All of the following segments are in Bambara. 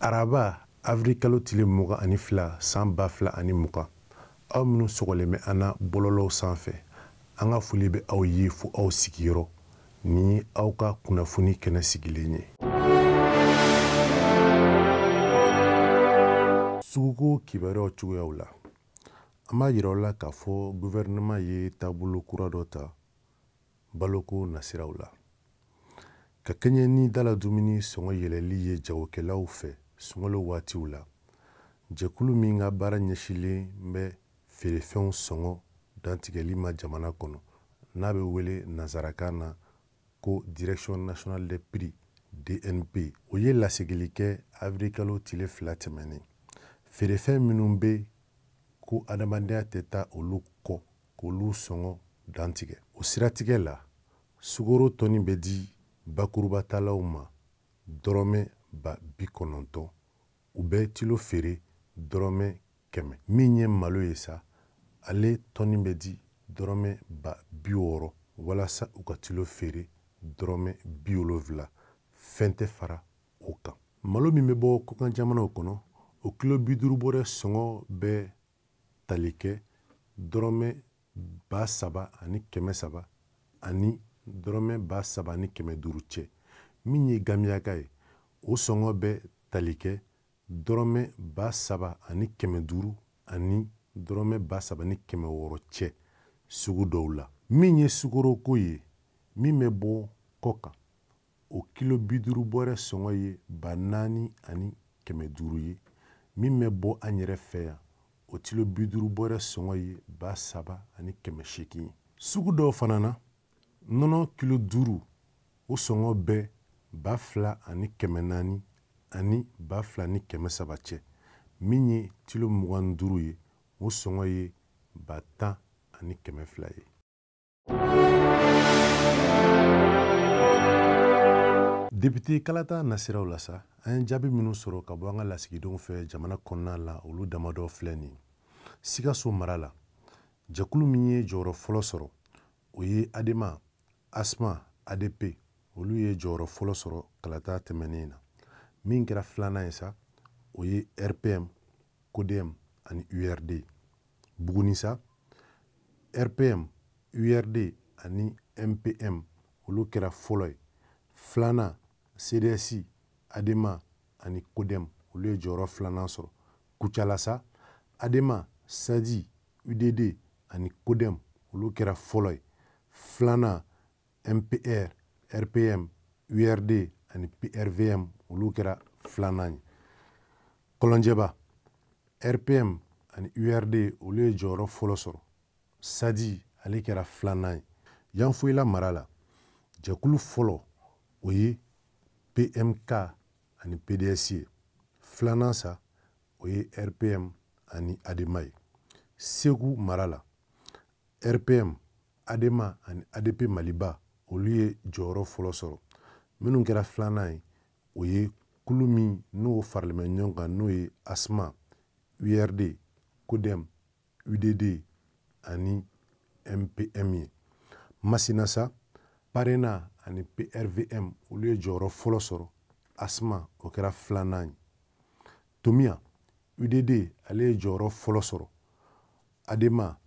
Araba avril kalo tile 22 san 2020, aw minnu sɔgɔlen bɛ an na bɔlɔlɔw sanfɛ, an ka foli bɛ aw ye fo aw sigiyɔrɔ ni aw ka kunnafoni kɛnɛ sigilen ye. Suguko kibaruyaw cogoyaw la, an b'a yira aw la k'a fɔ gouvernement ye taabolo kura dɔ ta baloko nasiraw la ka kɛɲɛ ni dala dumuni sɔngɔ yɛlɛli ye jagokɛlaw fɛ sunkalo waatiw la. Jɛkulu min ka baara ɲɛsinlen bɛ feerefɛnw sɔngɔ dantigɛli ma jamana kɔnɔ, n'a bɛ wele nansarakan na ko Direction nationale des prix DNP, o ye lasegili kɛ avril kalo tile 2 tɛmɛnen. Feerefɛn minnu bɛ ko adamadenya tɛ taa olu kɔ k'olu sɔngɔ dantigɛ. O siratigɛ la, sukaro tɔni bɛ di bakurubatalaw ma dɔrɔmɛ 90,000, u bɛ tilo feere dɔrɔmɛ 100. Min ye malo ye sa, ale tɔni bɛ di dɔrɔmɛ 60,000 walasa u ka tilo feere dɔrɔmɛ 70, fɛn tɛ fara o kan. Malo min bɛ bɔ kɔkan jamanaw kɔnɔ, o kilo 50 bɔrɛ sɔngɔ bɛ tali kɛ dɔrɔmɛ 3,300 ani dɔrɔmɛ 3,500 cɛ. Min ye gamiyaka ye, o sɔngɔ bɛ tali kɛ dɔrɔmɛ 3,500 ani dɔrɔmɛ 3,600 cɛ sugu dɔw la. Min ye sukaroko ye, min bɛ bɔ kɔkan, o kilo 50 bɔrɛ sɔngɔ ye 4,500 ye. Min bɛ bɔ an yɛrɛ fɛ yan, o kilo 50 bɔrɛ sɔngɔ ye 3,800 ye. Sugu dɔw fana na, nɔnɔ kilo 5 o sɔngɔ bɛ 2,400 ani 2,300 cɛ. Min ye kilo 25 ye, o sɔngɔ ye 10,200 ye. Député kalata nasiraw la sa, an ye jaabi minnu sɔrɔ ka bɔ an ka lasigidenw fɛ jamana kɔnɔna la, olu damadɔ filɛ nin ye. Sikaso mara la, jɛkulu min ye jɔyɔrɔ fɔlɔ sɔrɔ, o ye Adema, Asma, ADP, olu ye jɔyɔrɔ fɔlɔ sɔrɔ kalata tɛmɛnen na. Min kɛra filanan ye sa, o ye RPM, CODEM ani URD. Buguni sa, RPM, URD ani MPM, olu kɛra fɔlɔ ye. Filanan, CDSI, Adema ani CODEM, olu ye jɔyɔrɔ filanan sɔrɔ. Kucala sa, Adema, SADI, UDD ani CODEM, olu kɛra fɔlɔ ye. Filanan, MPR, RPM, URD ani PRVM, olu kɛra filanan ye. Kɔlɔnjɛba, RPM ani URD, olu ye jɔyɔrɔ fɔlɔ sɔrɔ. SADI ale kɛra filanan ye. Yanfoyila mara la, jɛkulu fɔlɔ o ye PMK ani PDS ye. Filanan sa, o ye RPM ani Adema ye. Segu mara la, RPM, Adema ani ADP Maliba, olu ye jɔyɔrɔ fɔlɔ sɔrɔ. Minnu kɛra filanan ye, o ye kulu min n'o faralen bɛ ɲɔgɔn kan, n'o ye ASMA, URD, CODEM, UDD ani MPM ye. Masina sa, PARENA ani PRVM, olu ye jɔyɔrɔ fɔlɔ sɔrɔ. ASMA, o kɛra filanan ye. Tomiya, UDD, ale ye jɔyɔrɔ fɔlɔ sɔrɔ. Adema,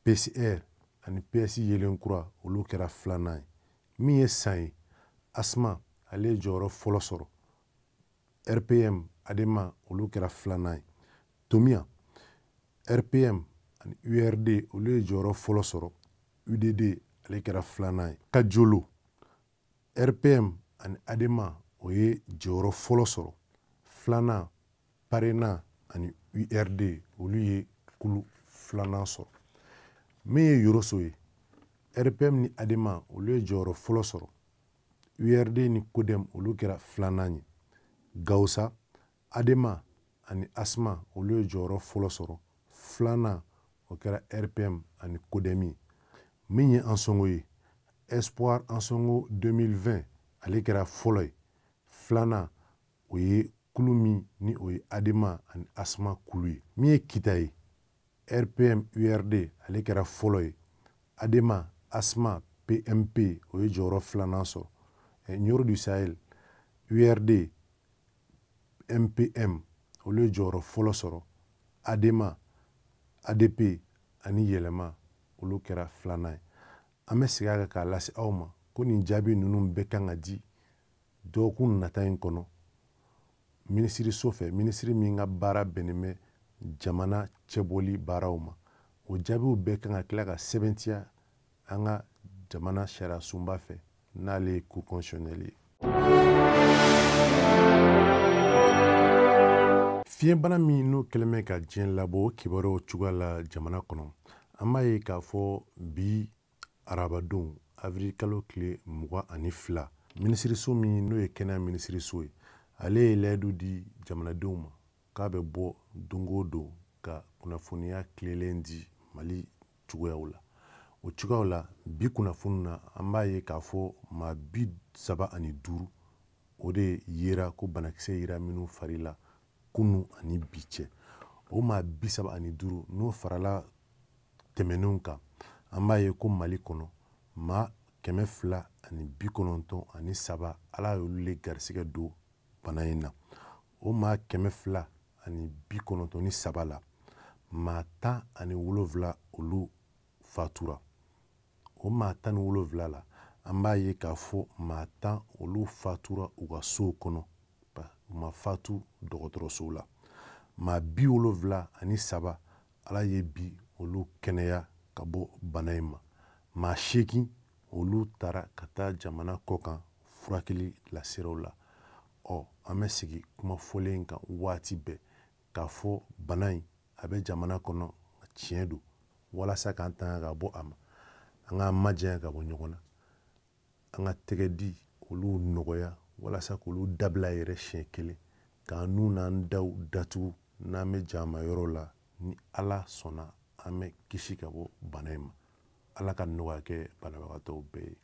PCR ani PS Yelenkura, olu kɛra filanan ye. Min ye San ye, ASMA, ale ye jɔyɔrɔ fɔlɔ sɔrɔ. RPM, Adema, olu kɛra filanan ye. Tomiya, RPM ani URD, olu ye jɔyɔrɔ fɔlɔ sɔrɔ. UDD, ale kɛra filanan ye. Kajolo, RPM ani Adema, o ye jɔyɔrɔ fɔlɔ sɔrɔ. Filanan, PARENA ani URD, olu ye kulu filanan sɔrɔ. Min ye Yoroso ye, RPM ni Adema, olu ye jɔyɔrɔ fɔlɔ sɔrɔ. URD ni CODEM, olu kɛra filanan ye. Gawusa, Adema ani ASMA, olu ye jɔyɔrɔ fɔlɔ sɔrɔ. Filanan, o kɛra RPM ani CODEM ye. Min ye Ansongo ye, Espoir Ansongo 2020, ale kɛra fɔlɔ ye. Filanan, o ye kulu min ni o ye Adema ani ASMA kulu ye. Min ye Kita ye, RPM URD, ale kɛra fɔlɔ ye. Adema, ASMA, PMP, o ye jɔyɔrɔ filanan sɔrɔ. Nioro du Sahel, URD, MPM olu ye jɔyɔrɔ fɔlɔ sɔrɔ. ADEMA, ADP ani Yɛlɛma olu kɛra filanan ye. An bɛ segin a kan k'a lase aw ma ko nin jaabi ninnu bɛɛ kan ka di dɔgɔkun nata in kɔnɔ minisiriso fɛ, minisiri min ka baara bɛnnen bɛ jamana cɛbɔli baaraw ma. O jaabiw bɛɛ kan ka tila ka sɛbɛntiya an ka jamana sariya sunba fɛ, n'ale ye cour constitutionnelle ye. Fiɲɛbana min n'o kɛlen bɛ ka diɲɛ labɔ, o kibaruyaw cogoya la jamana kɔnɔ, an b'a ye k'a fɔ bi arabadon avril kalo tile 22, minisiriso min n'o ye kɛnɛya minisiriso ye, ale ye layidu di jamanadenw ma k'a bɛ bɔ don o don ka kunnafoniya tilelen di Mali cogoyaw la. O cogoyaw la, bi kunnafoni na, an b'a ye k'a fɔ maa 35 o de yera ko banakisɛ yera minnu fari la kunu ani bi cɛ. O maa 35 n'o farala tɛmɛnenw kan, an b'a ye ko Mali kɔnɔ maa 293, Ala y'olu le garisɛgɛ don bana in na. O maa 293 la, maa 17 olu fatura. O maa 17 la, an b'a ye k'a fɔ maa 10 olu fatura u ka sow kɔnɔ, u ma fatu dɔgɔtɔrɔsow la. Maa 73, Ala ye bi olu kɛnɛya ka bɔ bana in ma. Maa 8 olu taara ka taa jamana kɔ kan furakɛli lasiraw la. An bɛ sigi kuma fɔlen kan waati bɛɛ k'a fɔ bana in a bɛ jamana kɔnɔ, tiɲɛ don, walasa k'an tanga ka bɔ a ma, an k'an majanya ka bɔ ɲɔgɔn na, an ka tɛgɛ di olu nɔgɔya walasa k'olu dabila yɛrɛ siɲɛ kelen, k'an nun n'an daw datugu n'an bɛ jama yɔrɔ la. Ni Ala sɔnna, an bɛ kisi ka bɔ bana in ma. Ala ka nɔgɔya kɛ banabagatɔw bɛɛ ye.